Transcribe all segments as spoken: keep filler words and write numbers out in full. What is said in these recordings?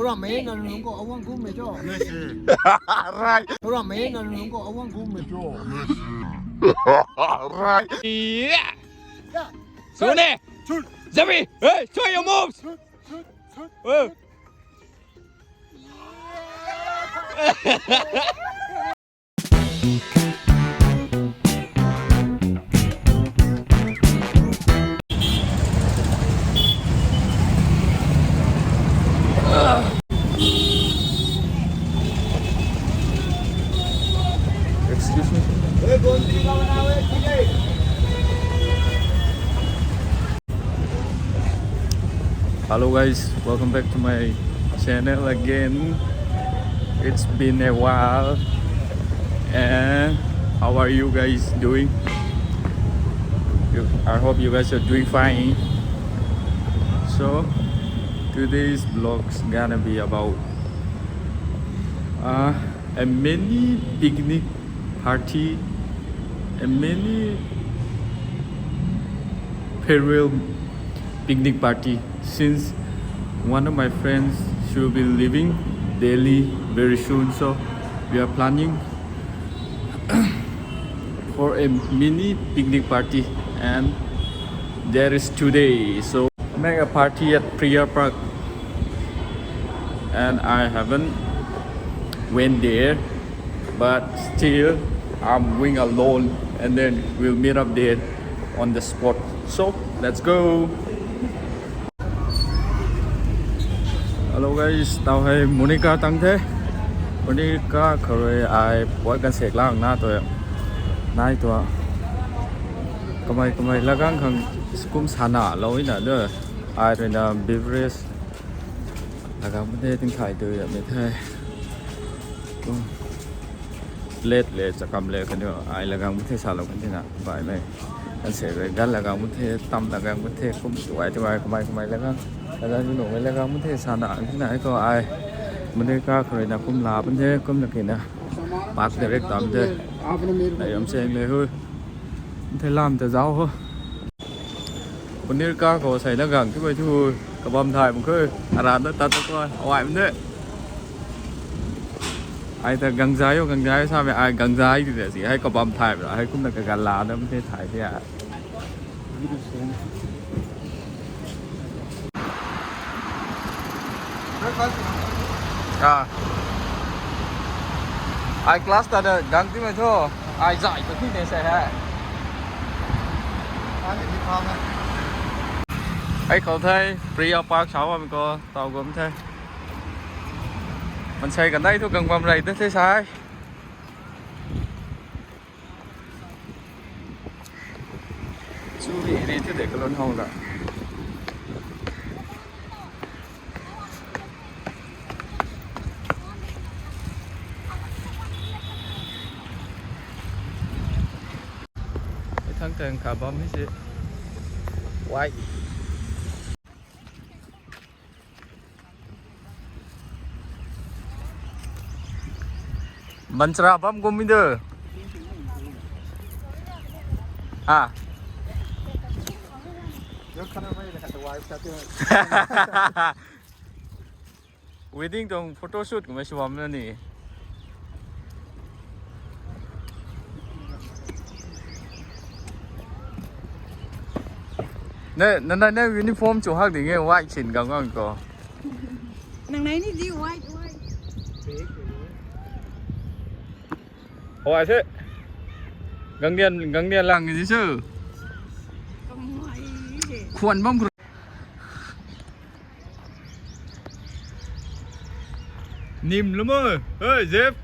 Ramei na nunung ko awang kum me cho. Right. Ramei na nunung ko awang kum me cho. Right. Yeah. Sune. Shoot. Zami. Hey, show your moves. Shoot. Shoot. Shoot. Oh. Excuse me. Hello guys, welcome back to my channel again. It's been a while. And how are you guys doing? You, I hope you guys are doing fine. So today's vlog's gonna be about uh, a mini picnic party, a mini farewell picnic party, since one of my friends, she will be leaving Delhi very soon, so we are planning for a mini picnic party, and that is today. So make a party at Priya Park, and I haven't went there, but still I'm going alone, and then we'll meet up there on the spot. So let's go. Hello guys, tau hei Monica tang the. Monica khou rui ai puat kan sek lang na tu. Nai tu. Kamei kamei lagang khang kum sana lou na de. Ai rui na beverage lagang de ting khai tu ya me the. Plate le chakam le kaniw ai lagang mu the salou kan tina bai mei. Kan se rui gan lagang mu the, tam lagang mu the, kum tuai tuai kamei kamei lagang. Lagang nu mei lagang mu the sana kan tina ai ko ai. Monica khou rui na kum la pun the, kum na kina. Park direct tam the. Ai yam se mei hu. The lam ta zau ho. Monica khou sei lagang tu mei thu kabam thay mu khe. Aran ta tat ta ko. Awai mu the. Ai ta gangzai o, gangzai o sa mei, ai gangzai ti de si, ai kabam thay bra, ai kumna kagan la dam the thay the a. Ah. Ai class ta da gang ti mei tho, ai zai ta ti de se hai. Ai khou thei, Priya Park sa bam ko, tau gum the. Mansei kanei thu gang bam rei de the sai. Chu ri ri thu de kalon hau la. Thang thang kha bam hi se. Wai. Banchara bam gum mi de. Ha. Wedding tuang photoshoot kumei sw bam na ni. Ne, na, na, na uniform chu hak ding e, white sin gang gang ko. Nang nai ni di white, white. Hoi se. Gang dian, gang dian lang ni su. Kamai he. Khuan bam kru. Nim lum o. Hey, Jeff.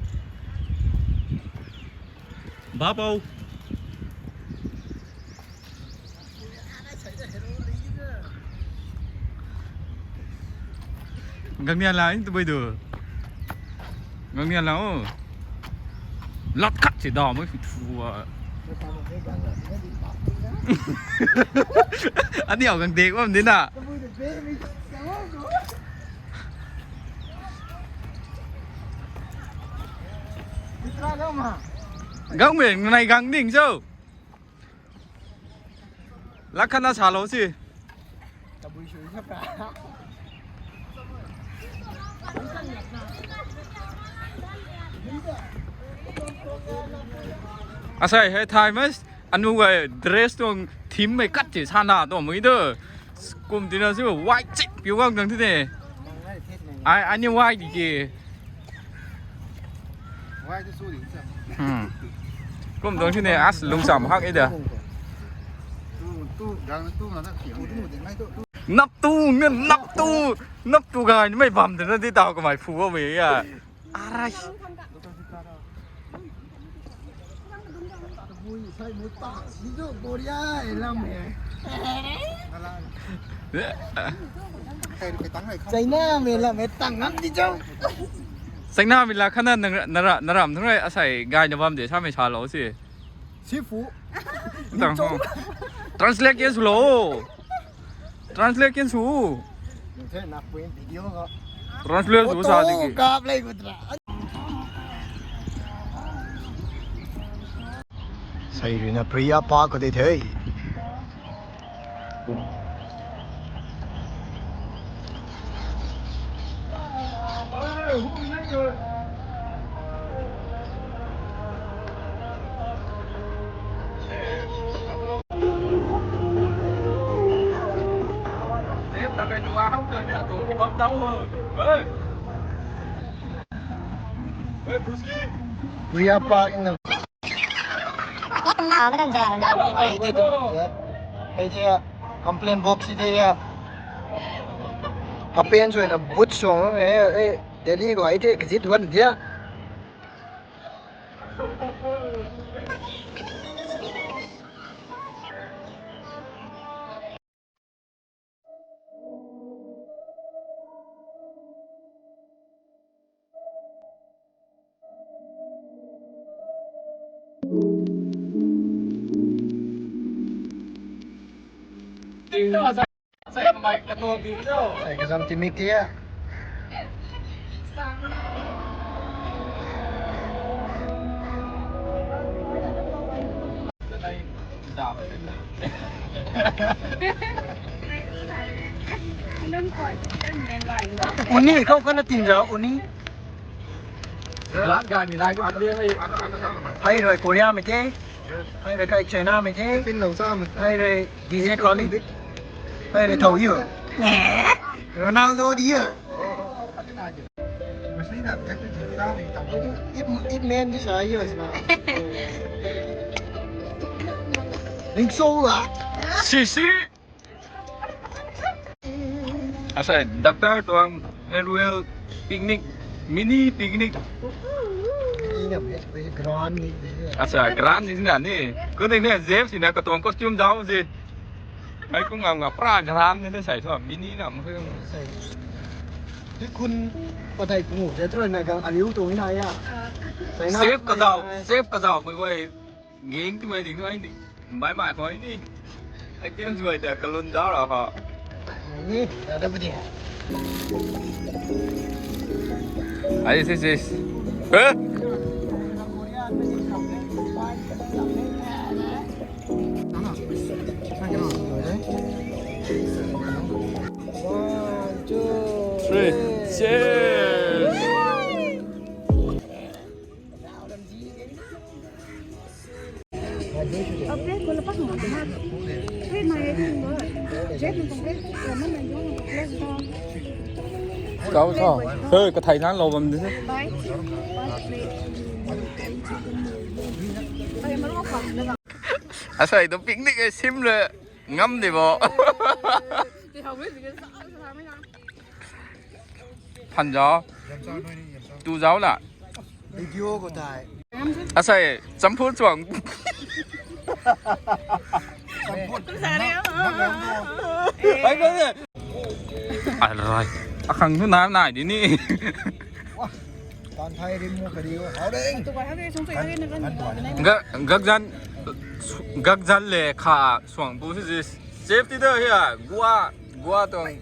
Bap o. Gang nian la, tu bui du. Gang nian la o. Lat khat si da mo thu a. Aniu gang dek bam di na. Gang mei nai gang ding cho. Lat khat na salou si. Tabui sui sa ka. Asei hei thay mas anu gay dress tuang theme mei kat ti sana tuang mui tu. Kum tina si white chip piu gang tang ti ne. Ai ani white di ki. Hmm. Kum tuang ti ne as lungsam hak e da. Nap tu nge nap tu nap tu gay ni mei bam de na di tau kamei phu a mei ya. Arai. China mei la mei tang ngam di chou. China mei la khana nara nara nara thang rai asei gay na bam de sa mei sa lo si. Sifu. Tang ho. Translate ken su lo. Translate ken su. Translate su sa di ki. Kap lei kutra. Sei rui na Priya Park ko de the. Priya Park in the Hei te, complaint box si te ya. Apen sui na but song, eh, eh, Delhi ko ai te kizit wan dia. Exam timik tia. Uni khou kana tin ra uni. Hei rui Korea mei the. Hei rui kai China mei the. Hei rui D J Kronwg. Hei rui Thau Yu. Ronaldo di ya. Ip, Ip Man di sa yo sa. Ling Sou la. Si si. Asei doctor tuang farewell picnic, mini picnic. Asei grand ni na ni. Kuni ni Jeff si na katuang costume zauc si. Ai kung ngam nga pra grand ni na sai thu mini na mo. Tui kun pathai pungu de tro na gang aliu tu na ya. Chef kazauh, chef kazauh mei wei. Ging ti mei ding ai ni. Bai mai khou ni. Ai tiam zuai ta kalun zauc ra kho. Ni, ta da bu di. Ai si si. Eh? One, two, three. Cheers! Kau sao? Hei, kathai nang lou bam di. Asei tu picnic e sim le ngam di bo. Phan zauc. Tu zauc la. Video ko tai. Asei, champhu chuang. Champhu. Ai, ko ne. Ai, rai. Akhang tu na nai di ni. Tan thai rim mo kari o. Hau ding. Ga, gakzan, gakzan le kha suang bu si. Safety da hia. Gua, gua tuang.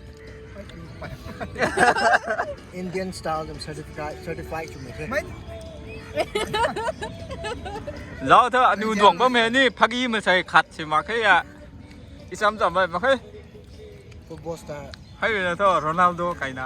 Indian style them certified, certified to me. Zauc tho, anu duang bam he ni, phagi masei khat si mak khe ya. Isam cham bai mak khe. Football star. Hei na tho, Ronaldo kai na.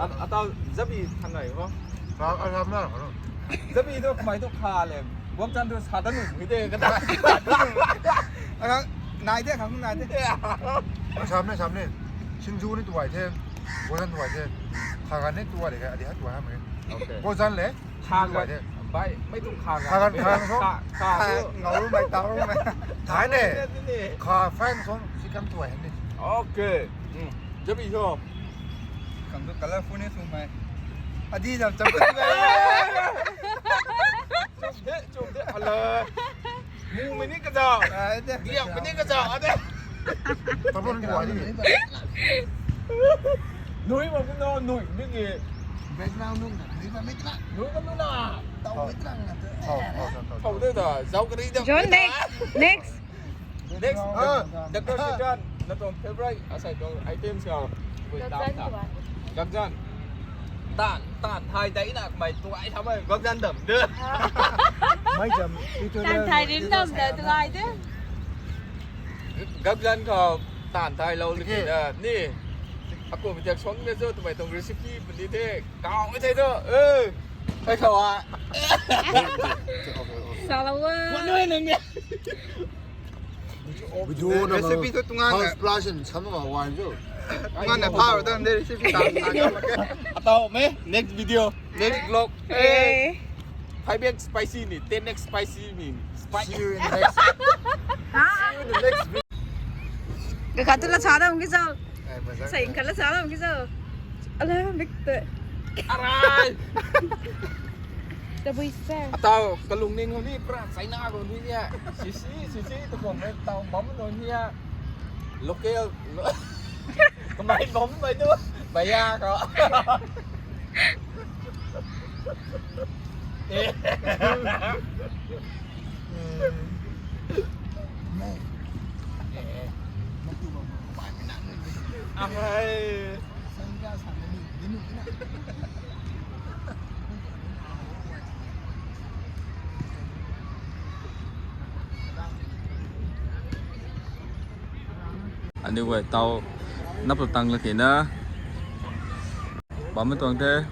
Atau zabi thanai ho. Sa, a, sa na. Zabi tu kamei tu kha le. Guang chan tu sa ta nu mui de ka ta. Akhang nai de, akhang nai de. Samne, samne. Singju ni tuai the. Gojan tuai the. Khagan ni tuai de ka, adi ha tuai ha me. Okay. Gojan le. Khagan. Bai, mei tu khagan. Khagan, khagan so. Kha, kha, kha, tu. Ngau mei tau mei. Thai ne. Kha fan song sikam tuai ne. Okay. Hmm. Zabi so. Khang tu colorful ni sung mei. Adi jam cham. Chum the, chum the. Ala. Mu mei ni kaza. Diak mei ni kaza. Ade. Tabon ni wai ni. Nui ma no nui ni ki. Background nung na, nui ma mei na. Nui ma nui na. Tau Thow de ta, zau kari da. John, next. Next. Next. Ah. Doctor Sitran, na tuang favorite asai tuang items ka. Gakjan. Tan, tan thai dai na mai tuai tham mai gakjan dam de. Mai jam. Tan thai rin dam de tuai de. Gakjan ka tan thai lou liki da ni. Aku mi tiak song de zo tumai tuang recipe puni de. Kau mi thei tu. Eh. Thei kau a. Salawa. Kau nui nang ni. Video na recipe tu tunga na. House plus and some of our wine tu. Tunga na power dan de recipe ta. Atau me next video, next vlog. Eh. Five X spicy ni, ten X spicy ni. Spicy. See you in the next. See you in the next video. Kakhat tu la sa dam ki zo. Ai, mazak. Sa in khat la sa dam ki zo. Ala, big te. Arai. Tabui se. Atau kalung ning ni pra China ko ni ya. Sisi, sisi tu ko me tau bam no ni ya. Local. Kamai bam mai tu. Baya ko. Anyway, tau nap tang laki na. Bam tuang the.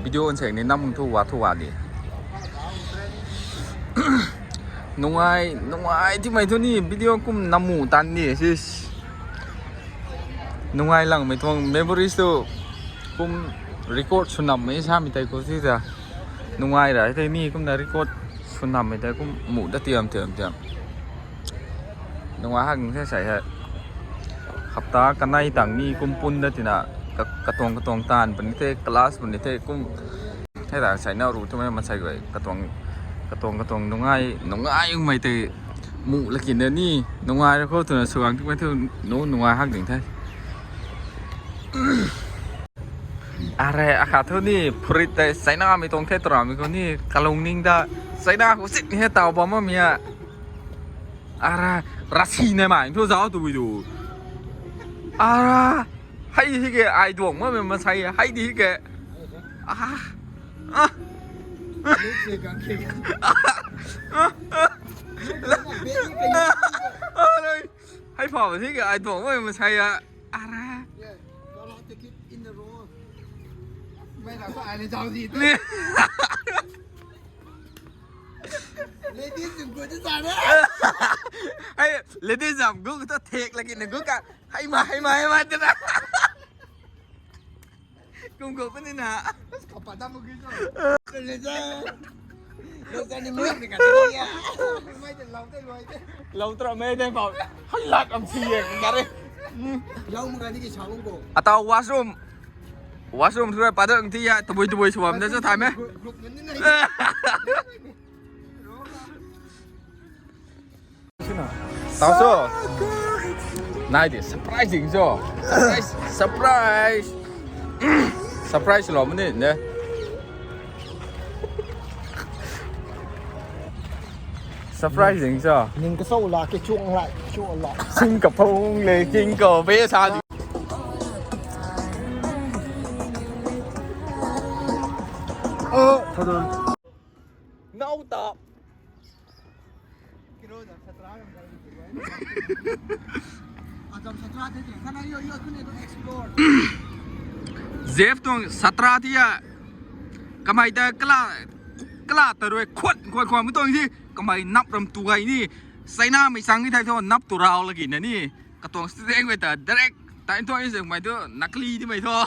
Video on seng ni nam thu wa thu wa di. Nungai, nungai ti mai thu ni video kum namu tan ni sis. Nungai lang mai tuang memories tu kum record sunam mai sa mi tai ko si ta. Nungai ra te ni kum na record sunam mai tai kum mu da tiam tiam tiam. Nungai hak ni sa sai ha. Hapta kanei tang ni kum pun da tina ka, katuang katuang tan puni the, class puni the kum. Hei ta sai na ru tu mai masai goi katuang katuang katuang nungai nungai ung mai te mu laki na ni nungai ra ko tu na suang tu mai tu nu nungai hak ding the. Are akhat thu ni phurit tei China mi tuang the tura mi ko ni kalung ning da China ko sit ni he tau bam mi a. Ara rasi ne mai thu zau tu du. Ara hei hi ke ai duang ma me masai hei di hi ke. Ah. Ah. Hei pha hi ke ai duang ma me masai a. Ara. Ni. Ladies jump gu tu sa na. Hei, ladies jump gu tu thek lagi na gu ka. Hei ma, hei ma, hei ma tu na. Kum gu puni na. Kapa da mu gu tu. Ladies. Ladies ni mu ni ka ya. Mai de lau de luai de. Lau tra mai de pau. Hei lak am si ye ka re. Lau mu ka ni ki sa gu. Atau washroom. Washroom thu padang ti ya, tabui tabui suam da chu thai me. Tau so. Nai di surprising so. Surprise, surprise. Surprise lo mani ne. Surprising so. Ning ka so la ke chuang lai, chuang la. Sing ka phong le king ko be sa di. Oh, hold on. Now ta. Jeff tuang satra ti ya. Kamai ta kala kala ta rui khuat khuat khuat mu tuang si. Kamai nap ram tu gai ni. China mi sang ni thai tho nap tu rau lagi na ni. Katuang student guay ta direct ta in tuang in zeng mai tu nakli ti mai tho.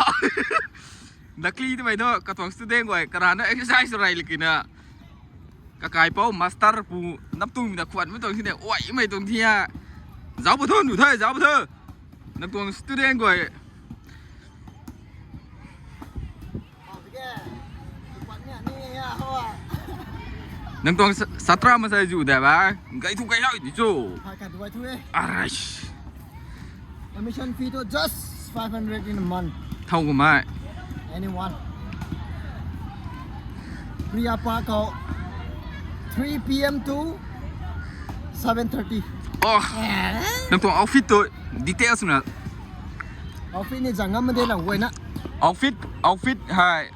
Nakli ti mai tho katuang student guay karana exercise rai laki na. Kakai pau master pu nap tung mi na khuan mai tuang sine oi mai tuang thia. Zau bu tho nu thai zau bu tho. Nap tuang student guay. Nang tuang sa- satra masai zu da ba. Gai thu gai hau di chu. Hai ka duai thu e. Arai. Admission fee to just five hundred in a month. Thau gu mai. Anyone. Area Park khou three P M to seven thirty. Oh, nang tuang outfit tu details na. Outfit ni zang ngam de lang wena. Outfit, outfit hai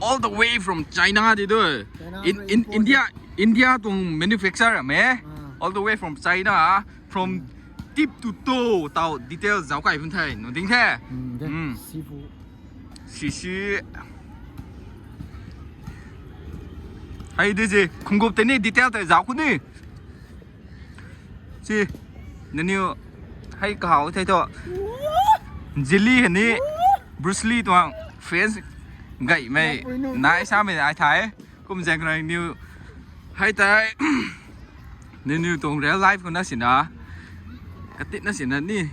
all the way from China di tu. China in, very in important. India, India tuang manufacture me. Ah. All the way from China, from tip to toe tau details zauc kai bun the. Nu ding the. Hmm, de. Hmm. Sifu. Sisi. Hei di si, khungup tei ni detail tei zauc khou ni. Si, naniw hei kahaw thei thu. Zili hei ni Bruce Lee tuang fans gaymei nai samei ai thei. Kum zaeng khou naniw hei tei naniw tuang real life khou na sina, katit na sina ni.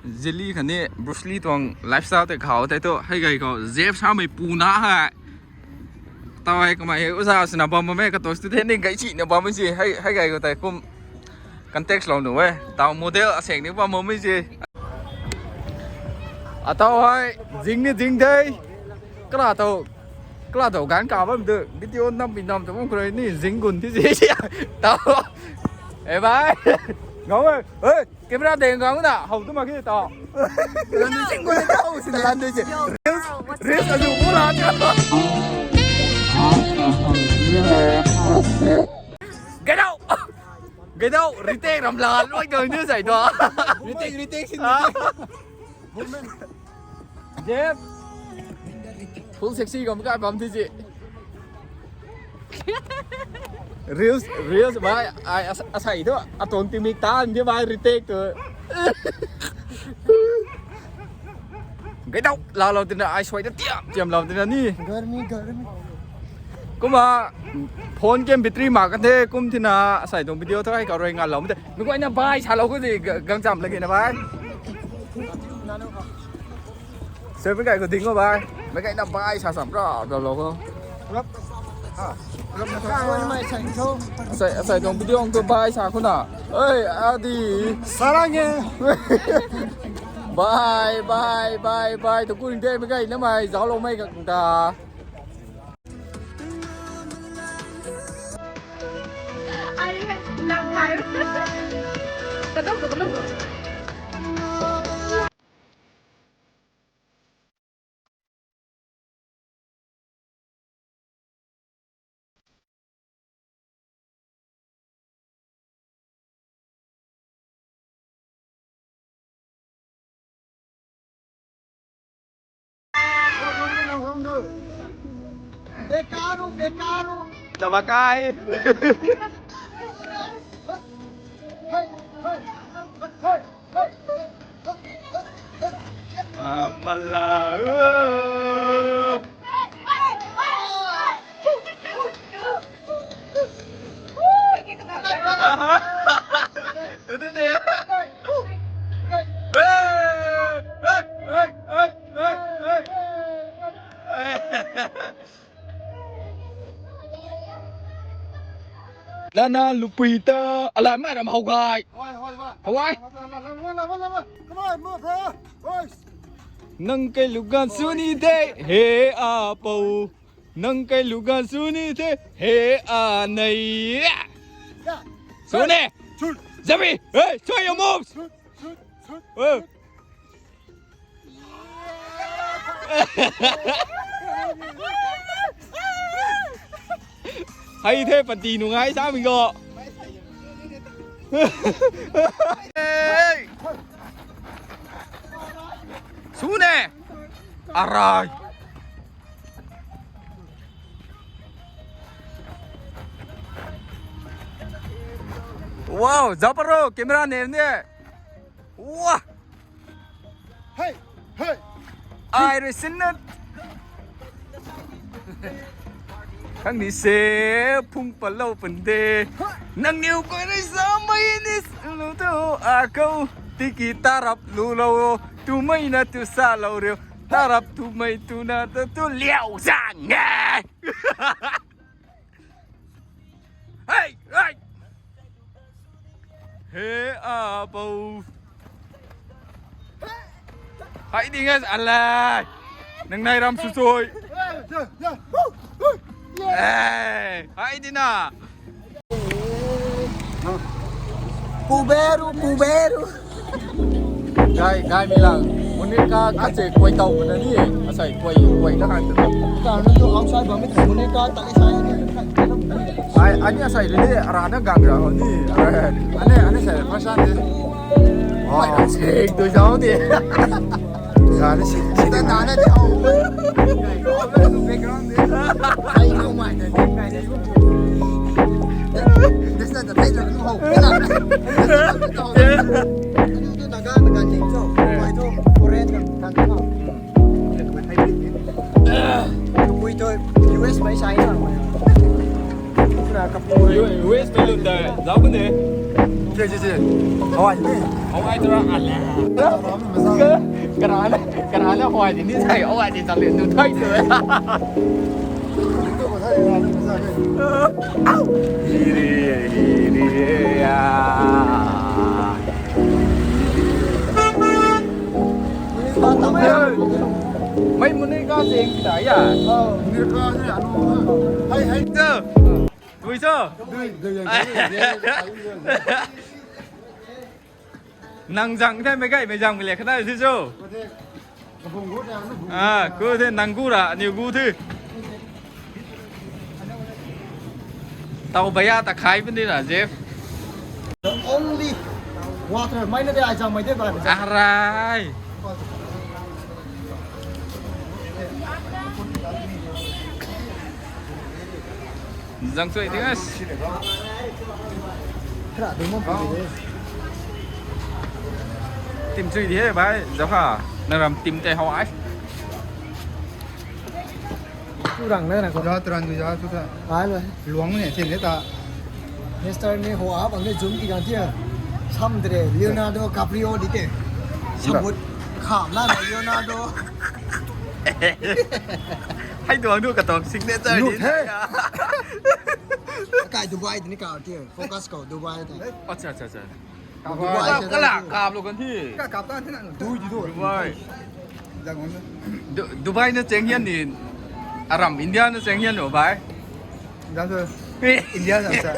Zili khatni Bruce Lee tuang lifestyle tei kahaw tei thu hei gay khou zep samei pu na hei. Tau hei kamei hei uza sina bam bam e, katuang student ni gay china bam si, hei, hei gay khou tei kum context lou nu e. Tau model aseng ni bam bam si. Atau hei, zing ni zing de. Kala tau, kala tau gan ka bam de. Video nam pi nam tau bam khou ni zing gun ti si. Tau. Eh, bye. Ngau e. Hey, camera deng gang na. How tu ma ki tau. Lan ni zing gun tau si lan de si. Reels, reels adu ko la. Get out. Get out. Retake ram la. Loi doi ni sai to. Retake, retake si. Jeff. Full sexy kom kai bam thi si. Reels, reels, bhai, ai, as-, asei thu, atuang timik tan di, bhai, retake tu. Gai dau, la lou tina, ai suai ta tiam, tiam lou tina ni. Garmi, garmi. Kumna, phone ke battery mak kan the, kum tina, asei tuang video thu ai kau rui ngan lou mei te. Mi guayna bye sa lou khou di, ga-, gang cham lagi na bye. Sir, mei guay khou ding o bye. Mei guayna bye sa sam ra, ra lou khou. Asei, asei tuang video khou bye sa khou na. Oi, adi. Sarang e. Bye, bye, bye, bye. Tu kuring de mei guayna mei, zauc lou mei kang ta. Tamakai. Amala. Lana lupui ta alam mai ram hou gay. Hou gay. Nang kai lugan suni the, he a pou. Nang kai lugan suni the, he a nei. Suni. Zabi, hey, show your moves. Hey. Hei the pati nungai sa mi go. Sune. Arai. Wow, zaparo camera nem ne. Wah. Hey, hey. Ai rui sinna. Khang ni se phung palou pun de. Nang niw koi rui sa mai ni lu tu a kou. Tiki tarap lu lou. Tu mai na tu sa lou riu. Tarap tu mai tu na tu tu liau zang e. Hey, hey. He a pou. Hai ding as alai. Nang nai ram su soi. Eh, hai di na. Kuberu, kuberu. Gai, gai mi lang. Monica kache kuai tau mana ni. Asai kuai, kuai na kan tu. Kan tu outside bam mi Monica tali sai ni. Ai, ani asai le ara na gang ra ni. Ani, ani sai first ni. Wow, sek tu jao ni. Gari si, si ta na na di. Background di. Ai, no, mai na, mai na. This is the title of the whole. Ani tu Naga, Naga ting cho. Mai tu foreign kan kan cho. Tui tu U S mai sai na. Tuna kapui. U S mai lun da, zau kan de. Che, che, che. Hawai ni. Hawai tu ra ala. Karana, karana Hawai ni sai Hawai ni chale nu thai tu. Iri, iri, ya. Mei muni ka ting ta ya. Muni ka ni anu. Hai, hai. Cho. Tui cho. Dui, dui, dui, dui, dui. Nang zang the mei gai mei zang le khana si cho. Ah, ku the nang gu ra, niu gu the. Tau baya ta khai puni na, Jeff. The only water. Mai na de ai zang mai de ba. Arai. Zang chui ding as. Kra dum mo pu de. Tim chui di he bai, zau ha. Nang ram tim te hawai. Tu rang na na ko. Za turan du za tu ta. Ai lo. Luang ne chen de ta. Mister ni ho a bang ne zoom ki gang tia. Sam de Leonardo Caprio di te. Sabut kham na Leonardo. Hai duang du ka tong signature ni. Kai Dubai ni ka tia. Focus ko Dubai ta. Acha, acha, acha. Dubai. Kap, kap la, kap lo kan thi. Ka kap kan thi na. Dui di do. Dubai. Zang on. Du-, Dubai na cheng hian ni. Aram India na cheng hian lo bai. Zang so. India zang sa.